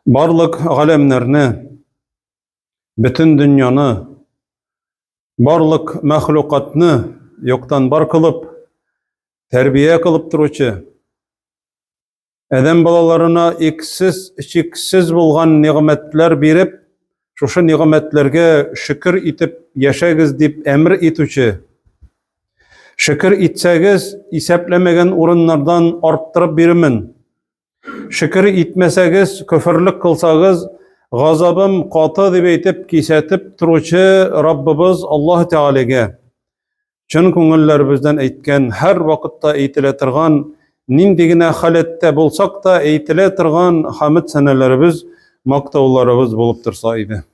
Барлык галәмнәрне, бөтен дөньяны, барлык мәхлукатны юктан бар кылып, тәрбия кылып торучы, адәм балаларына иксез, чиксез булган нигъмәтләр биреп, шушы нигъмәтләргә шөкер итеп яшәгез дип әмер итүче, шөкер итсәгез, исәпләмәгән урыннардан арттырып бирермен. Шөкер итмәсәгез, көферлек кылсагыз, газабым каты дип әйтеп кисәтеп торучы Раббыбыз Аллаһ Тәгаләгә чын күңелләребездән әйткән, һәр вакытта әйтелә торган, нинди генә халәттә булсак та әйтелә торган хамд сәнәләребез, мактауларыбыз булып торса иде.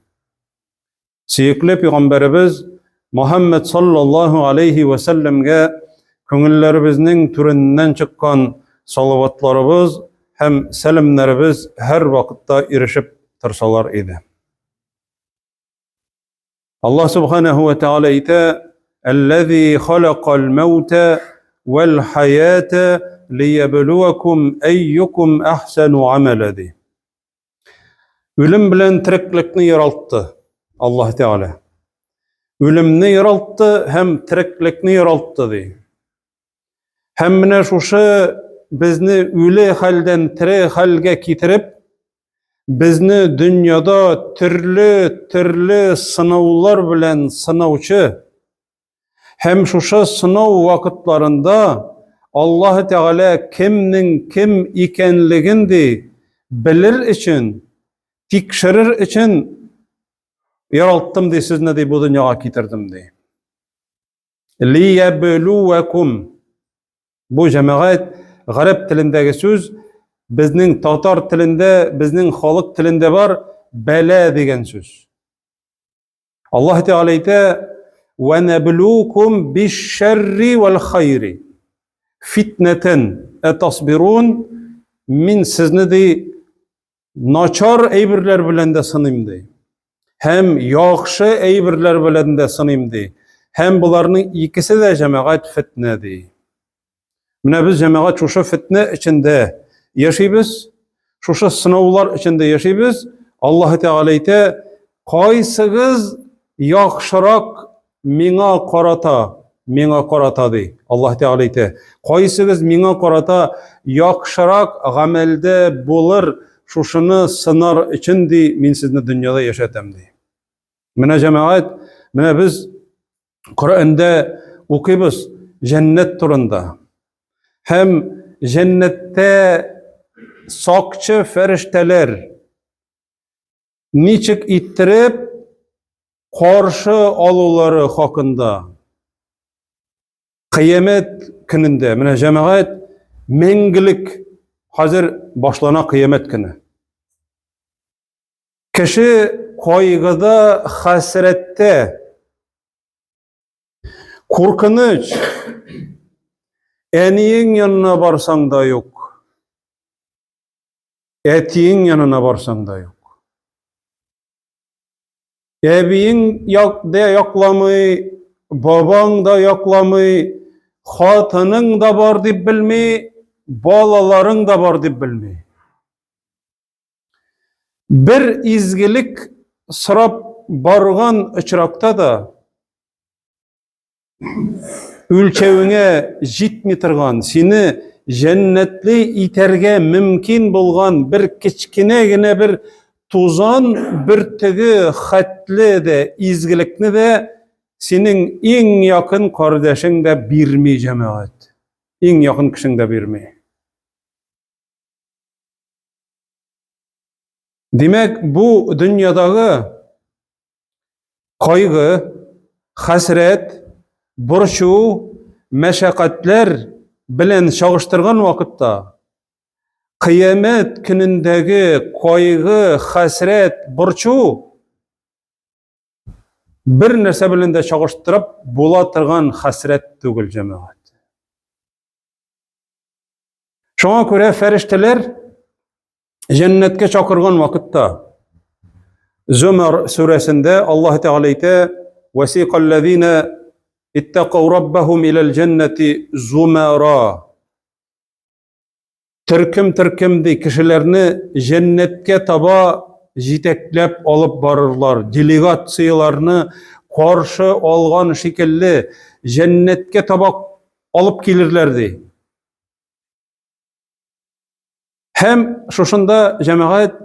Сөекле пәйгамбәребез Мухаммад саллаллаһу алейхи ва сәлләмгә күңелләребезнең түреннән чыккан салаватларыбыз һәм сәламнәребез һәр вакытта ирешеп торсалар иде. Аллаһ субханаһу ва тааля әйтә: "Аллази халакал маута вал хаята лиябluвакум әйюкум ахсану амала" ди. Үлем белән тереклекне яралтты Аллаһ Тәгалә. Үлемне яралтты һәм тереклекне яралтты ди. Һәм менә шушы безне үле хәлдән тере хәлгә китереп, безне дөньяда төрле-төрле сынаулар белән сынаучы Һәм шушы сынау вакытларында Аллаһ Тәгалә кемнең кем икәнлеген ди белер өчен, тикшерер өчен яралттым ди сезне ди бу дөньяга китердем ди. Лиябелуакум. Бу җәмәгать гарәп телендәге сүз безнең татар телендә, безнең халык телендә бар бәла дигән сүз. Аллаһ Тәгалә әйтә: "Ва наблукум биш-шәрри вал хайри фитнәтән атасбирун" Мин сезне ди начар әйберләр белән дә сыныйм ди. Һәм яхшы әйберләр белән дә сыныйм ди. Һәм боларның икесе дә җәмәгать фитнә ди. Менә без җәмәгать шушы фитнә эчендә яшибез, шушы сынаулар эчендә яшибез. Аллаһ Тәгалә әйтә, кайсыгыз яхшырак миңа карата, миңа карата ди. Аллаһ Тәгалә әйтә, кайсыгыз миңа карата яхшырак гамәлдә булыр, шушыны сынар өчен ди, мин сезне дөньяда яшәтәм ди. Менә җәмәгать, менә без Коръәндә укыйбыз җәннәт турында. Һәм җәннәттә сакчы фәрештәләр ничек иттереп каршы алулары хакында. Кыямәт көнендә, менә җәмәгать мәңгелек хәзер башлана кыямәт көне. Кеше кайгыда, хәсрәттә. Куркыныч. Әниең янына барсаң да юк. Әтиең янына барсаң да юк. Әбиең як да якламый, бабаң да якламый, хатының да бар дип белми, балаларың да бар дип белми. Бер изгелек сорап барган очракта да үлчәвеңә җитми торган, сине җәннәтле итәргә мөмкин булган бер кечкенә генә бер тузан бөртеге хәтле дә изгелекне дә синең иң якын кардәшең дә бирми, җәмәгать. Иң якын кешең дә бирми. Димәк, бу дөньядагы кайгы, хәсрәт, борчу, мәшәкатьләр белән чагыштырган вакытта кыямәт көнендәге кайгы, хәсрәт, борчу бер нәрсә белән дә чагыштырып була торган хәсрәт түгел, җәмәгать. Шуңа күрә фәрештәләр җәннәткә чакырган вакытта Зумар сүрәсендә Аллаһ Тәгалә әйтә: "Васиқаллазина иттакау раббахум илал җәннәти зумара". Төркем-төркем ди кешеләрне җәннәткә таба җитәкләп алып барырлар. Делегацияләрне каршы алган шикелле җәннәткә таба алып килерләр ди. Һәм шушында җәмәгать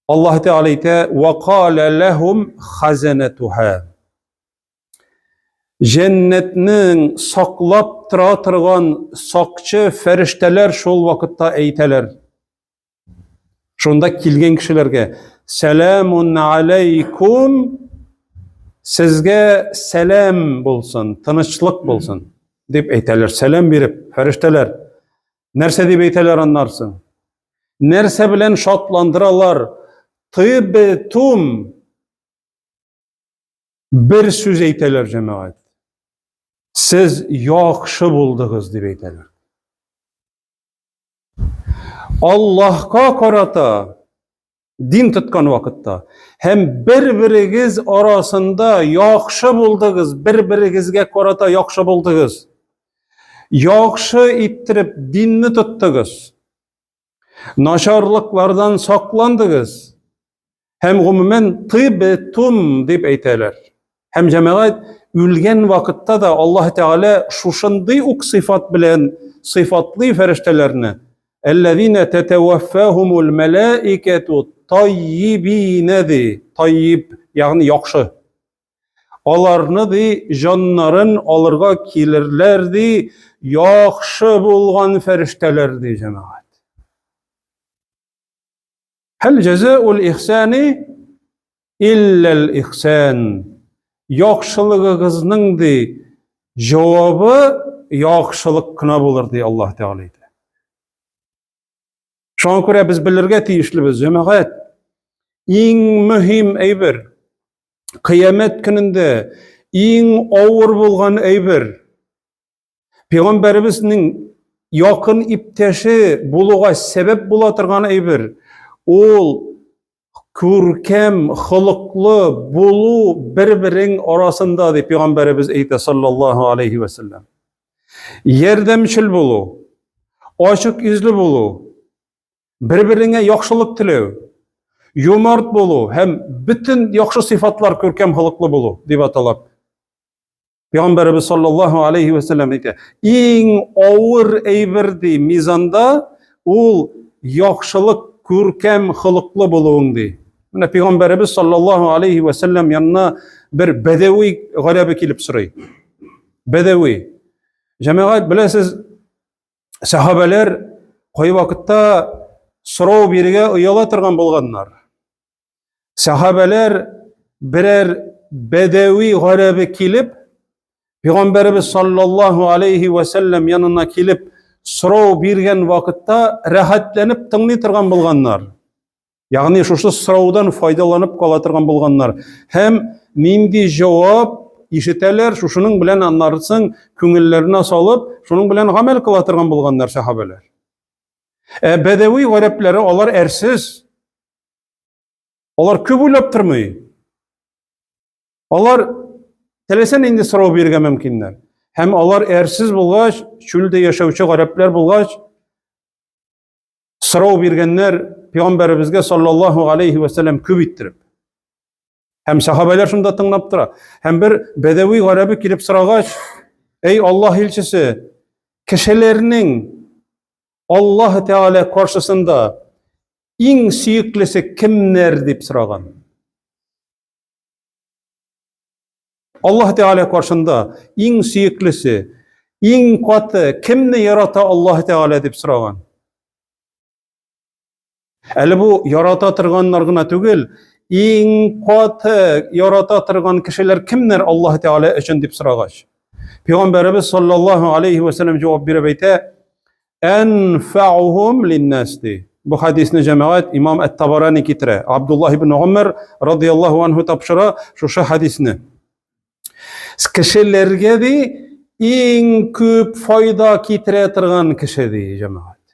Аллаһ Тәгалә әйтә: "Ва кала лахум хазанатуха". Җәннәтнең саклап тора торган сакчы фәрештәләр шул вакытта әйтәләр. Шунда килгән кешеләргә: "Сәламун алейкум" Сезгә сәлам булсын, тынычлык булсын, дип әйтәләр. Сәлам биреп, фәрештәләр. Нәрсә дип әйтәләр аннан соң? Нәрсә белән шатландыралар? Тыбтум Бер сүз әйтәләр җәмәгать. Сез яхшы булдыгыз дип әйтәләр. Аллаһка карата дин тоткан вакытта һәм бер-берегез арасында яхшы булдыгыз, бер-берегезгә карата яхшы булдыгыз. Яхшы иттереп динне тоттыгыз. Начарлыклардан сакландыгыз. Һәм гомумән тыбтум дип әйтәләр. Һәм җәмәгать үлгән вакытта да Аллаһ Тәгалә шушындый ук сыйфат белән сыйфатлый фәрештәләрне. Әлләзина татаваффахумул мәлаикату таййибина ди. Таййиб, ягъни яхшы. Аларны ди җаннарын алырга килерләр ди, яхшы булган фәрештәләр ди җәмәгать. Хәл җәзаул ихсани илләл ихсан. Яхшылыгыгызның ди җавабы яхшылык кына булыр ди Аллаһ Тәгалә әйтә. Шуңа күрә без белергә тиешлебез, җәмәгать, иң мөһим әйбер кыямәт көнендә иң авыр булган әйбер Пәйгамбәребезнең якын иптәше булуга сәбәп була торган әйбер ул күркәм холыклы булу бер-берең арасында дип пәйгамбәребез әйтә саллаллаһу алейхи ва саллям. Ярдәмчел булу, ачык йөзле булу, бер-береңә яхшылык теләү, юмарт булу һәм бөтен яхшы сыйфатлар күркәм холыклы булу дип атала. Пәйгамбәребез саллаллаһу алейхи ва саллям әйтә, иң авыр әйбер ди мизанда ул яхшылык, күркәм холыклы булуың ди. Менә пәйгамбәребез саллаллаһу алейхи ва саллям янына бер бәдәви гарәбе килеп сорый. Бәдәви. Җәмәгать беләсез, сахабәләр кайвакытта сорау бирергә ояла торган булганнар. Сәхабәләр берәр бәдәви гарәбе килеп, Пәйгамбәребез саллаллаһу алейхи ва сәлләм янына килеп сорау биргән вакытта рәхәтләнеп тыңлый торган булганнар. Ягъни шушы сораудан файдаланып кала торган булганнар. Һәм нинди җавап ишетәләр, шушының белән аннары соң күңелләренә салып, шуның белән гамәл кыла торган булганнар сәхабәләр. Ә бәдәви гарәпләре алар әрсез. Алар күп уйлап тормый. Алар теләсә нинди сорау бирергә мөмкиннәр. Һәм алар әрсез булгач, чүлдә яшәүче гарәпләр булгач, сорау биргәннәр пәйгамбәребезгә саллаллаһу алейхи ва сәлләм күп иттереп. Һәм сахабәләр шунда тыңлап тора. Һәм бер бәдәви гарәбе килеп сорагач, "Эй Аллаһ илчесе, кешеләрнең Аллаһ Тәгалә каршысында иң сөеклесе кемнәр дип сораган. Аллаһ Тәгалә каршында иң сөеклесе, иң каты кемне ярата Аллаһ Тәгалә дип сораган. Әле бу ярата торганнар гына түгел, иң каты ярата торган кешеләр кемнәр Аллаһ Тәгалә өчен дип сорагач. Пәйгамбәребез саллаллаһу алейхи ва саллям җавап биреп әйтә, Әнфәухум линнас ди. Бу хадисне җәмәгать имам Әт-Табарани китерә. Абдуллаһ ибн Умар радияллаһу анһу тапшыра шушы хадисне. Кешеләргә ди иң күп файда китерә торган кеше ди җәмәгать.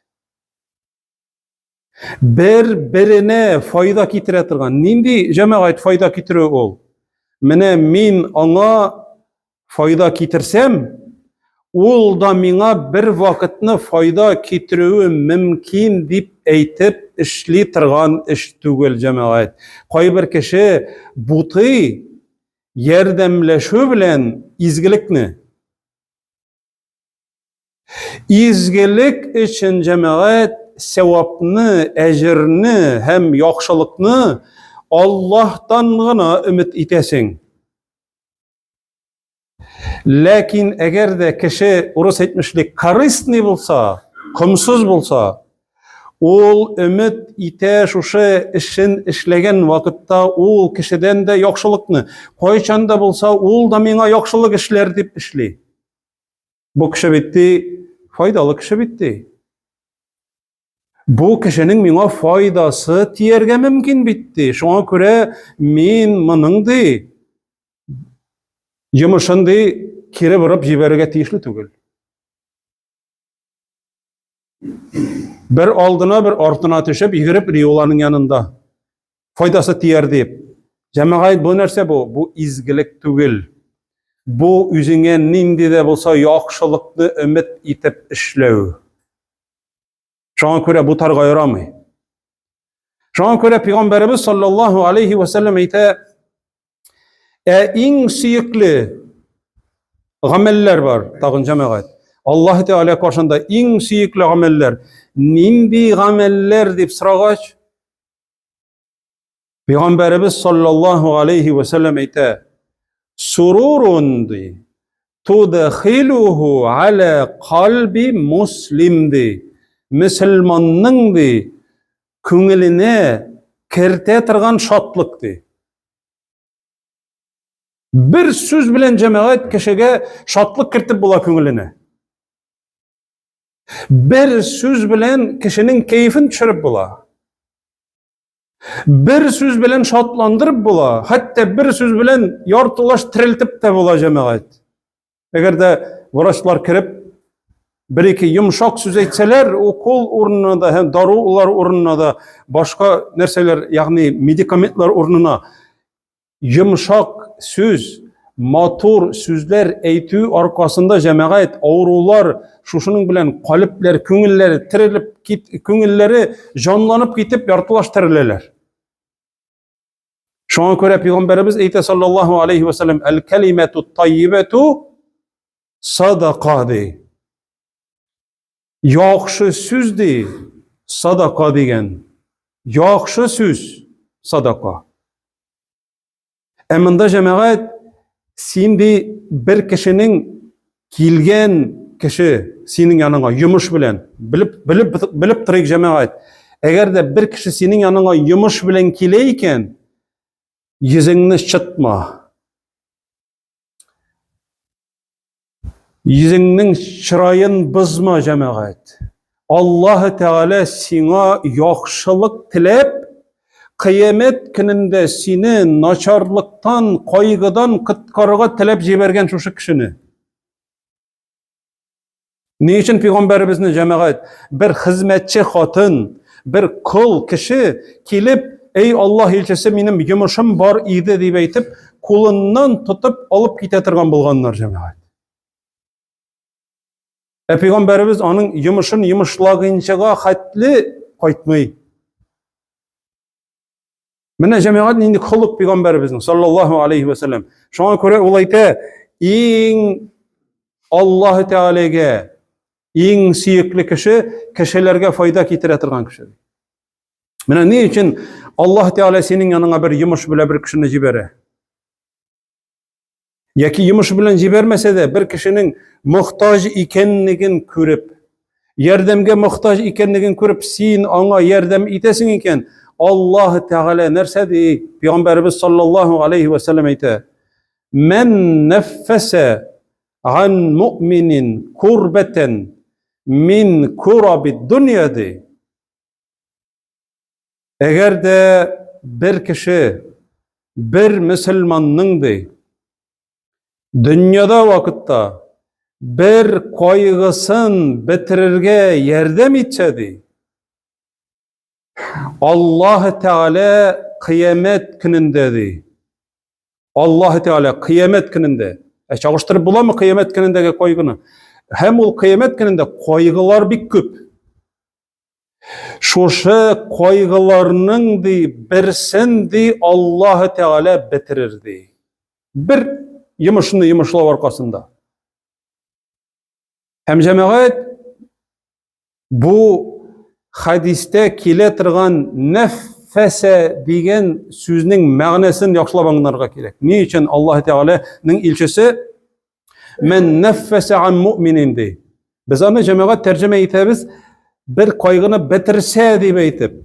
Бер беренә файда китерә торган. Нинди җәмәгать файда китерү ул? Менә мин аңа файда китерсәм, Ул да миңа бер вакытны файда китерүе мөмкин дип әйтеп эшли торган эш түгел, җәмәгать. Кайбер кеше бутый ярдәмләшү белән изгелекне. Изгелек өчен җәмәгать сәвапны, әҗерне һәм яхшылыкны Аллаһтан гына өмет итәсең. Ләкин әгәр дә кеше, урыс әйтмешли, корыстный булса, комсыз булса, ул өмет итә шушы эшен эшләгән вакытта ул кешедән дә яхшылыкны, кайчан да булса ул да миңа яхшылык эшләр дип эшли. Бу кеше бит ди, файдалы кеше бит ди. Бу кешенең миңа файдасы тияргә мөмкин бит ди. Шуңа күрә мин моның ди йомышын ди кире борып җибәрергә тиешле түгел. Бер алдына, бер артына төшеп, йөгереп йөри ул аның янында. Файдасы тияр дип. Җәмәгать, бу нәрсә бу? Бу изгелек түгел. Бу үзеңә нинди дә булса яхшылыкны өмет итеп эшләү. Шуңа күрә бутарга ярамый. Шуңа күрә пәйгамбәребез саллаллаһу алейхи ва саллям әйтә, ә иң сөекле гамәлләр бар, тагын җәмәгать. Аллаһ Тәгалә каршында иң сөекле гамәлләр. Нинди гамәлләр дип сорагач, Пәйгамбәребез саллаллаһу алейхи ва саллям әйтә, сурурун ди, тудхилуху аля кальби муслим ди. Мөселманның ди күңеленә кертә торган шатлык ди. Бер сүз белән җәмәгать кешегә шатлык кертеп була күңеленә. Бер сүз белән кешенең кәефен төшереп була. Бер сүз белән шатландырып була, хәтта бер сүз белән яртылаш терелтеп тә була җәмәгать. Әгәр дә врачлар кереп бер-ике йомшак сүз әйтсәләр, укол урынына да һәм дарулар урынына да башка нәрсәләр, ягъни медикаментлар урынына Йомшак сүз, матур сүзләр әйтү аркасында җәмәгать авырулар шушының белән калебләр, күңелләре терелеп кит, күңелләре җанланып китеп яртылаш тереләләр. Шуңа күрә пәйгамбәребез әйтә саллаллаһу алейхи ва саллям, "Әл-калимату таййибату садака" ди. Яхшы сүз ди, садака дигән. Яхшы сүз садака. Ә монда җәмәгать син ди бер кешенең килгән кеше синең яныңа йомыш белән белеп белеп белеп торыйк җәмәгать. Әгәр дә бер кеше синең яныңа йомыш белән килә икән, йөзеңне чытма. Йөзеңнең чыраен бозма, җәмәгать. Аллаһ Тәгалә сиңа яхшылык теләп, кыямәт көнендә сине начарлыктан, кайгыдан коткарырга теләп җибәргән шушы кешене. Ни өчен пәйгамбәребезне җәмәгать бер хезмәтче хатын, бер кол кеше килеп, "Эй Аллаһ илчесе, минем йомышым бар иде" дип әйтеп, кулыннан тотып алып китә торган булганнар җәмәгать. Ә пәйгамбәребез аның йомышын йомышлагынчага хәтле кайтмый. Менә җәмәгать нинди холык пәйгамбәребезнең саллаллаһу алейхи ва саллям. Шуңа күрә ул әйтә, иң Аллаһ Тәгаләгә иң сөекле кеше кешеләргә файда китерә торган кеше. Менә ни өчен Аллаһ Тәгалә синең яныңа бер йомыш белән бер кешене җибәрә? Яки йомыш белән җибәрмәсә дә, бер кешенең мохтаҗ икәнлеген күреп, ярдәмгә мохтаҗ икәнлеген күреп, син аңа ярдәм итәсең икән, Аллаһ Тәгалә нәрсә ди? Пәйгамбәребез саллаллаһу алейхи ва саллям әйтә: "Мән наффаса ан муъминин курбатан мин курабид дөнья" ди. Әгәр дә бер кеше, бер мөселманның ди, дөньяда вакытта бер кайгысын бетерергә ярдәм итсә ди, Аллаһ Тәгалә кыямәт көнендә ди. Аллаһ Тәгалә кыямәт көнендә. Ә чагыштырып буламы кыямәт көнендәге кайгыны? Һәм ул кыямәт көнендә кайгылар бик күп. Шушы кайгыларның ди берсен ди Аллаһы Тәгалә бетерер ди. Бер йомышны йомышлау аркасында. Һәм җәмәгать бу хәдистә килә торган нәффәсә дигән сүзнең мәгънәсен яхшылап аңларга кирәк. Ни өчен Аллаһ Тәгаләнең илчесе Мән нәффәсә ан муъминин ди. Без аны җәмәгать тәрҗемә итәбез бер кайгыны бетерсә дип әйтеп.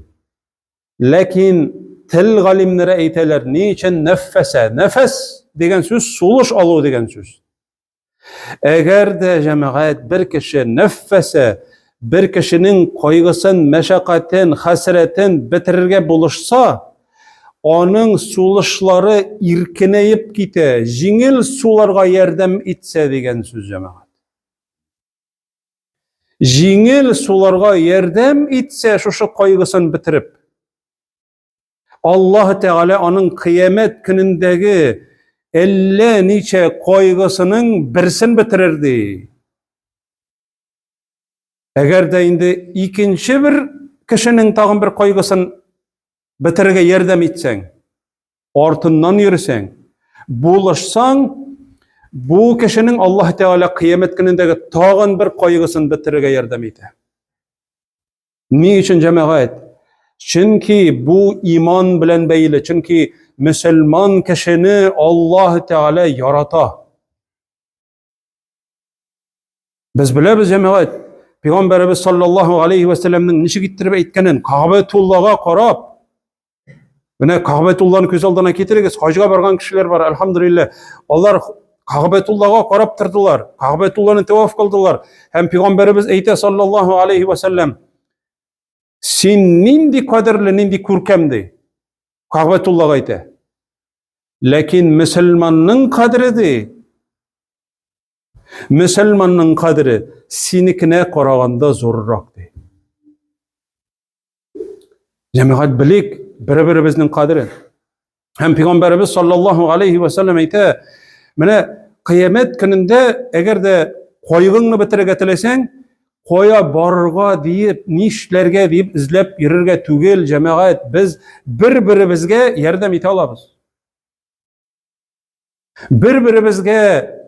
Ләкин тел галимнәре әйтәләр, ни өчен нәффәсә? Нәфәс дигән сүз сулыш алу дигән сүз. Әгәр дә җәмәгать бер кеше нәффәсә, бер кешенең кайгысын, мәшәкатен, хәсрәтен бетерергә булышса, аның сулышлары иркенәеп китә, җиңел суларга ярдәм итсә дигән сүз җәмәгать. Җиңел суларга ярдәм итсә, шушы кайгысын бетереп, Аллаһ Тәгалә аның кыямәт көнендәге әллә ничә кайгысының берсен бетерер ди. Әгәр дә инде икенче бер кешенең тагын бер кайгысын бетерергә ярдәм итсәң, артыннан йөрсәң, булышсаң, бу кешенең Аллаһ Тәгалә кыямәт көнендәге тагын бер кайгысын бетерергә ярдәм итә. Ни өчен җәмәгать? Чөнки бу иман белән бәйле, чөнки мөселман кешене Аллаһ Тәгалә ярата. Без беләбез, җәмәгать, Пәйгамбәребез саллаллаһу алейхи ва сәлләмнең ничек иттереп әйткәнен, Кәгъбәтуллага карап, менә Кәгъбәтулланы күз алдына китерегез, хаҗга барган кешеләр бар, әлхәмдүлилләһ. Алар Кәгъбәтуллага карап тордылар, Кәгъбәтулланы тәваф кылдылар. Һәм Пәйгамбәребез әйтә саллаллаһу алейхи ва сәлләм, син нинди кадерле, нинди күркәм ди. Кәгъбәтуллага әйтә. Ләкин мөселманның кадере ди, Мөселманның кадере синекенә караганда зуррак ди. Җәмәгать белик бер-беребезнең кадерен. Һәм пәйгамбәребез саллаллаһу алейхи ва саллям әйтә, менә кыямәт көнендә әгәр дә кайгыңны бетерергә теләсәң, кая барырга диеп, нишләргә диеп эзләп йөрергә түгел, җәмәгать, без бер-беребезгә ярдәм итә алабыз. Бер-беребезгә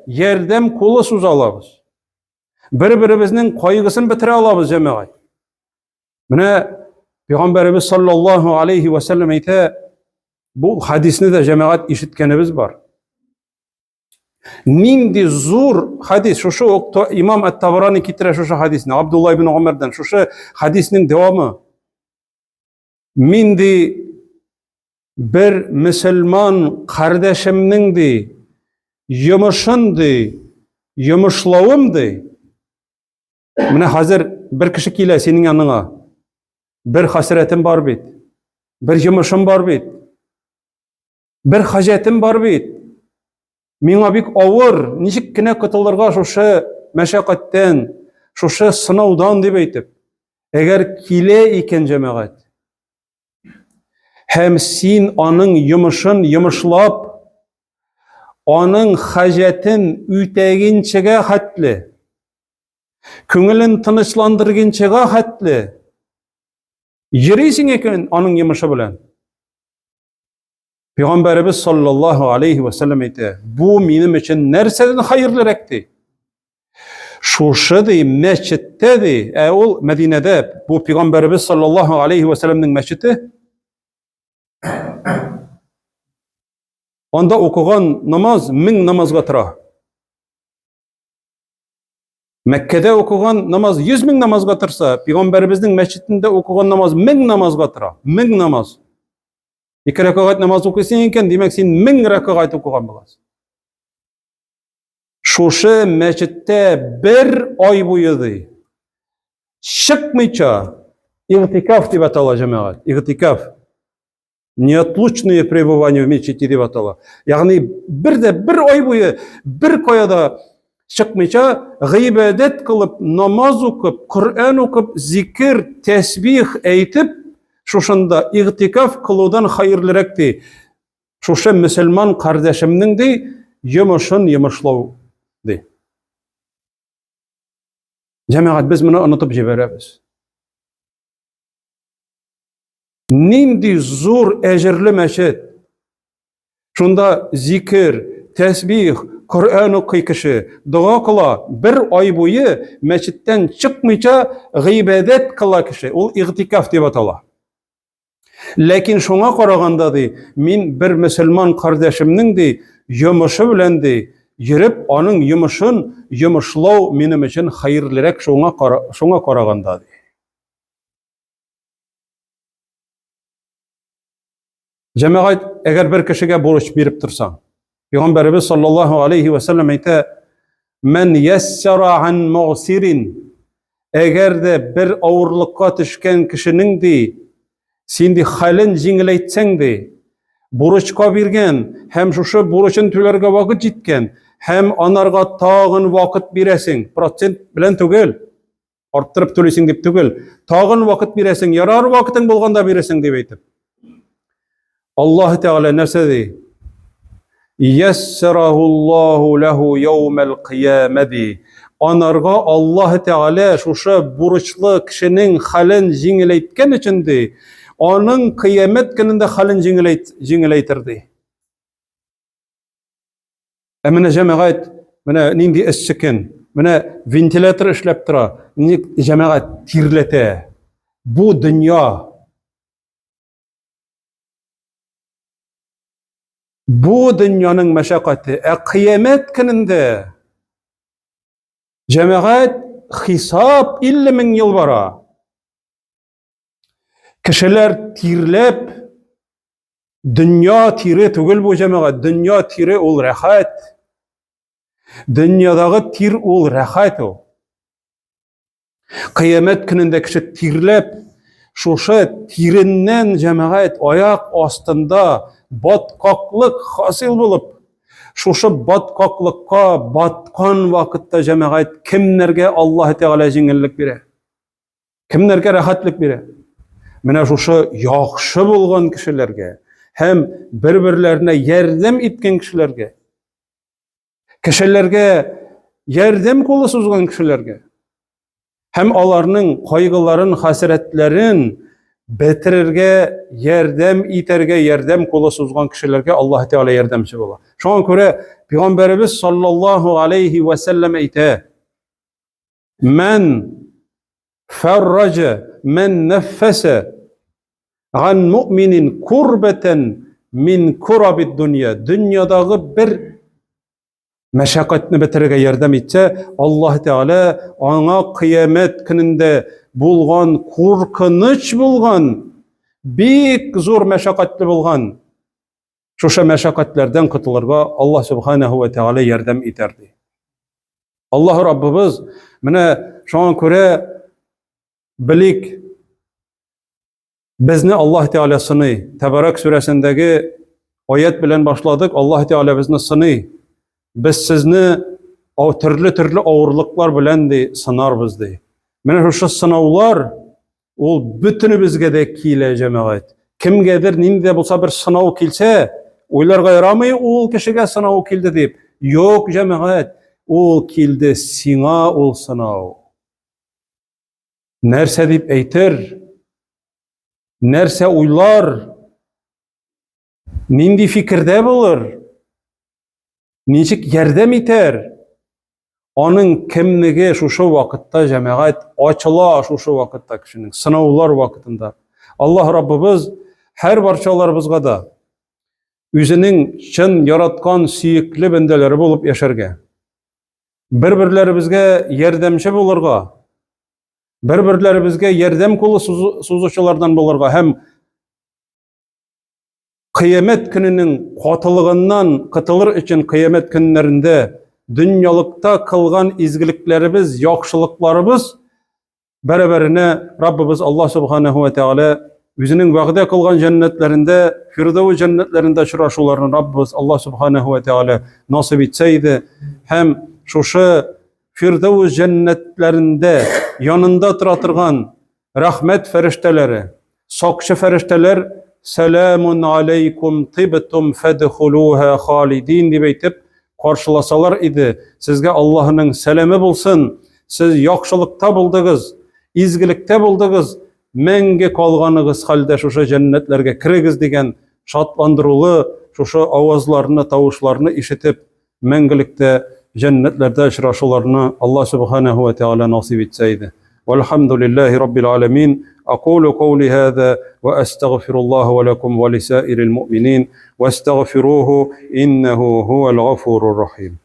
ярдәм кулы суза алабыз. Бер-беребезнең кайгысын бетерә алабыз, җәмәгать. Менә Пәйгамбәребез саллаллаһу алейхи ва саллям әйтә, бу хадисне дә җәмәгать ишеткәнебез бар. Нинди зур хадис, шушы ук имам Ат-Табарани китерә шушы хадисне, Абдулла ибн Умардан, шушы хадиснең дәвамы. Мин ди бер мөселман кардәшемнең ди йомышын ди йомышлавым ди. Менә хәзер бер кеше килә синең яныңа. Бер хәсрәтем бар бит. Бер йомышым бар бит. Бер хаҗәтем бар бит. Миңа бик авыр, ничек кенә котылырга шушы мәшәкатьтән, шушы сынаудан дип әйтеп. Әгәр килә икән җәмәгать, һәм син аның йомышын йомышлап, аның хаҗәтен үтәгенчегә хәтле, күңелен тынычландыргынчыга хәтле йөрисең икән аның йомышы белән. Пәйгамбәребез саллаллаһу алейхи ва саллям әйтә, бу минем өчен нәрсәдән хәерлерәк ди. Шушы ди мәчеттә ди, ә ул Мәдинәдә бу пәйгамбәребез саллаллаһу алейхи ва саллямның мәчете. Анда укыган намаз мең намазга тора. Мәккәдә укыган намаз 100 мең намазга торса, пәйгамбәребезнең мәчетендә укыган намаз мең намазга тора. Мең намаз. Ике рәкәгать намаз укыйсың икән, димәк син мең рәкәгать укыган буласың. Шушы мәчеттә бер ай буе ди. Чыкмыйча игътикаф дип атала җәмәгать. Игътикаф. Неотлучное пребывание в мечети дип атала. Ягъни бер дә бер ай буе бер кая да чыкмыйча гыйбадәт кылып, намаз укып, Коръән укып, зикер, тәсбих әйтеп, шушында игътикаф кылудан хәерлерәк ди. Шушы мөселман кардәшемнең ди йомышын йомышлау ди. Җәмәгать, без моны онытып җибәрәбез. Нинди зур әҗерле мәчет. Шунда зикер, тәсбих, Коръән укый кеше, дога кыла, бер ай буе мәчеттән чыкмыйча гыйбадәт кыла кеше. Ул игътикаф дип атала. Ләкин шуңа караганда ди, мин бер мөселман кардәшемнең ди, йомышы белән ди, йөреп, аның йомышын йомышлау минем өчен хәерлерәк шуңа шуңа караганда ди. Җәмәгать, әгәр бер кешегә бурыч биреп торсаң, Пәйгамбәребез саллаллаһу алейхи ва саллям әйтә, "Ман яссара ан мугсирин" Әгәр дә бер авырлыкка төшкән кешенең ди, син ди хәлен җиңеләйтсәң ди, бурычка биргән һәм шушы бурычын түләргә вакыт җиткән һәм анарга тагын вакыт бирәсең, процент белән түгел, арттырып түлисең дип түгел, тагын вакыт бирәсең, ярар вакытың булганда бирәсең дип әйтеп. Аллаһ Тәгалә нәрсә ди? Яссарахуллаху лаху яумал кыяма ди. Анарга Аллаһ Тәгалә шушы бурычлы кешенең хәлен җиңеләйткән өчен ди, аның кыямәт көнендә хәлен җиңеләйт, җиңеләйтер ди. Ә менә җәмәгать, менә нинди эссе көн, менә вентилятор эшләп тора, ник җәмәгать тирләтә. Бу дөнья. Бу дөньяның мәшәкате, ә кыямәт көнендә җәмәгать хисап 50 мең ел бара. Кешеләр тирләп, дөнья тире түгел бу җәмәгать, дөнья тире ул рәхәт. Дөньядагы тир ул рәхәт ул. Кыямәт көнендә кеше тирләп, шушы тиреннән җәмәгать аяк астында баткаклык хасил булып, шушы баткаклыкка баткан вакытта җәмәгать кемнәргә Аллаһ Тәгалә җиңеллек бирә? Кемнәргә рәхәтлек бирә? Менә шушы яхшы булган кешеләргә һәм бер-берләренә ярдәм иткән кешеләргә, кешеләргә ярдәм кулы сузган кешеләргә һәм аларның кайгыларын, хәсрәтләрен бетерергә ярдәм итәргә ярдәм кулы сузган кешеләргә Аллаһ Тәгалә ярдәмче була. Шуңа күрә Пәйгамбәребез саллаллаһу алейхи ва сәлләм әйтә: Мән фәрраҗа, мән нәффәсә ган муъминин курбәтән мин курабид дөнья. Дөньядагы бер мәшәкатьне бетерергә ярдәм итсә, Аллаһ Тәгалә аңа кыямәт көнендә булган куркыныч булган, бик зур мәшәкатьле булган шушы мәшәкатьләрдән котылырга Аллаһ Субханаһу ва Тәгалә ярдәм итәр ди. Аллаһ Раббыбыз менә шуңа күрә белик, безне Аллаһ Тәгалә сыный. Тәбәрәк сүрәсендәге аят белән башладык. Аллаһ Тәгалә безне сыный. Без сезне төрле-төрле авырлыклар белән ди сынарбыз ди. Менә шушы сынаулар Ул бөтенебезгә дә килә, җәмәгать. Кемгәдер нинди дә булса бер сынау килсә, уйларга ярамый, ул кешегә сынау килде дип. Юк, җәмәгать, ул килде сиңа ул сынау. Нәрсә дип әйтер? Нәрсә уйлар? Нинди фикердә булыр? Ничек ярдәм итәр? Аның кемлеге шушы вакытта җәмәгать ачыла шушы вакытта кешенең сынаулар вакытында. Аллаһ Раббыбыз һәр барчаларыбызга да үзенең чын яраткан сөекле бәндәләре булып яшәргә, бер-берләребезгә ярдәмче булырга, бер-берләребезгә ярдәм кулы сузучылардан булырга һәм Кыямәт көненең катылыгыннан котылыр өчен кыямәт көннәрендә дөньялыкта кылган изгелекләребез, яхшылыкларыбыз бәрабәренә Раббыбыз Аллаһ Субханаһу ва Тәгалә үзенең вәгъдә кылган җәннәтләрендә, Фирдәүс җәннәтләрендә очрашуларны Раббыбыз Аллаһ Субханаһу ва Тәгалә насыйп итсә иде һәм шушы Фирдәүс җәннәтләрендә янында тора торган Рәхмәт фәрештәләре, сакчы фәрештәләр Сәламун алейкум тибтум фәдхулуха халидин дип әйтеп каршыласалар иде. Сезгә Аллаһының сәламе булсын. Сез яхшылыкта булдыгыз, изгелектә булдыгыз, мәңге калганыгыз хәлдә шушы җәннәтләргә керегез дигән шатландырулы шушы авазларны, тавышларны ишетеп, мәңгелектә җәннәтләрдә очрашуларны Аллаһ Субханаһу ва Тәгалә насыйп итсә иде. Вальхамдулиллаһи раббил аламин. Акулу каули һаза ва астагфируллаһа ва лакум ва лисаирил муъминин вастагфируху иннаху хуал гафурур рахим.